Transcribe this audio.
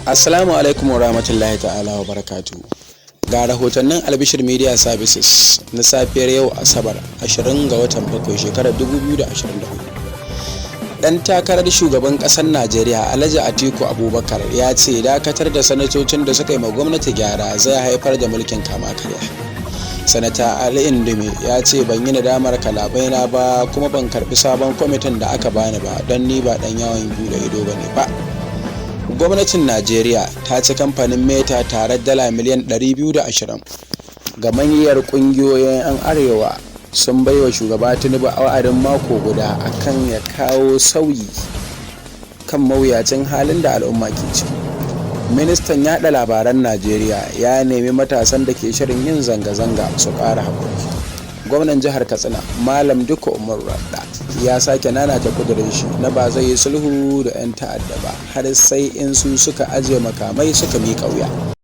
Assalamu alaikum wa rahmatullahi ta'ala wa barakatu. Ga rahotannin Albishir Media Services na safiyar yau Asabar 20 ga watan 7 shekarar 2024. Dan takarar shugaban ƙasar Najeriya, Alhaji Atiku Abubakar, ya ce dakatar da sanatocin da suka yi ma gwamnati gyara zai haifar da mulkin kama karya. Sanata Ali Ndume ya ce, "Ban yi nadamar kalamaina ba, kuma ban karbi sabon kwamitin da aka bani ba, don ni ba dan yawon bude ido bane ba." Gwamnatin Najeriya ta ci kamfanin Meta tare dala miliyan 220. Gamayyar kungiyoyin 'yan Arewa sun baiwa Shugaba Tinubu wa'adin mako guda akan ya kawo sauyi kan mawuyacin halin da al'umma ke ciki. Ministan yada labaran Najeriya ya nemi matasan da ke shirin yin zanga-zanga su ƙara haƙuri. Gwamnan jihar Katsina, Malam Dikko Umaru Radda, ya sake nanata kudurin shi na ba zai yi sulhu da 'yan ta'adda ba har sai in su suka ajiye makamai suka miƙa wuya.